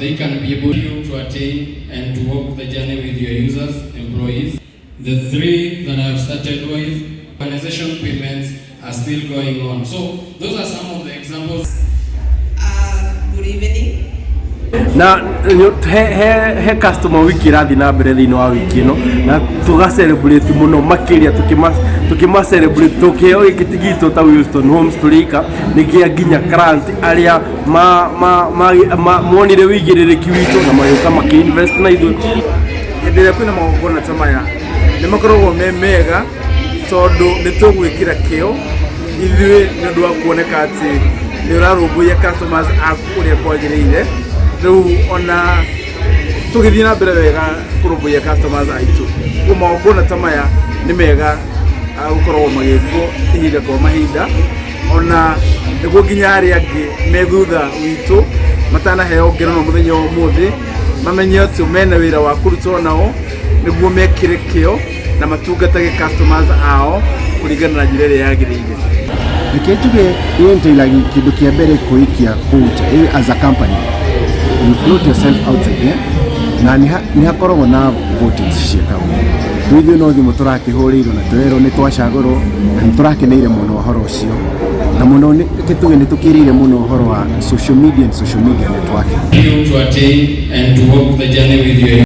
They can be able to attain and to walk the journey with your users, employees. The three that I've started with, organization payments are still going on. So those are some of the examples. Good evening. Na he customer wiki ĩrathiĩ na mbere thĩinĩ wa wiki ĩno na tũga celebrate mũno makĩria tũkĩma celebrate tũkĩheo gĩkĩ ti gitũ ta Wilston Homes tũrĩka nĩ kĩa nginya client arĩa monire wĩigĩrĩrĩki witũ na magĩũka makĩ invest na ithuĩ. Hĩndĩ ĩrĩa kwĩna magongona ta maya nĩ makoragwo me mega tondũ nĩ tũgwĩkĩra kĩo ithuĩ nĩ ũndũ wa kuoneka atĩ nĩ ũrarũmbũiya customers aku ũrĩa kwagĩrĩire. Rĩu ona tũgĩthiĩ na mbere wega kũrũmbũiya customers aitũ. Koguo magongona ta maya nĩ mega gũkoragwo magĩkwo ihinda kwa mahinda ona nĩguo nginya arĩa angĩ me thutha witũ matanaheo ngerenwa mũthenya wa ũmũthĩ mamenye atĩ mena wĩra wa kũrutwo nao nĩguo mekĩre kĩo na matungatage customers ao kũringana na njĩra ĩrĩa yagĩrĩire. Reke njuge ĩentailagi kĩndũ kĩa mbere kwĩikia kũu nja as a company you float yourself outside there na nĩ hakoragwo na votings ciĩkagwo. Rĩu ithuĩ no thimũ tũrakĩhũrĩirwo na tũrerwo nĩ twacagũrwo na nĩ tũrakeneire mũno ũhoro ũcio na mũno reke tuge nĩ tũkĩrĩire mũno ũhoro wa social media and social media networking. You to attain and to walk the journey with your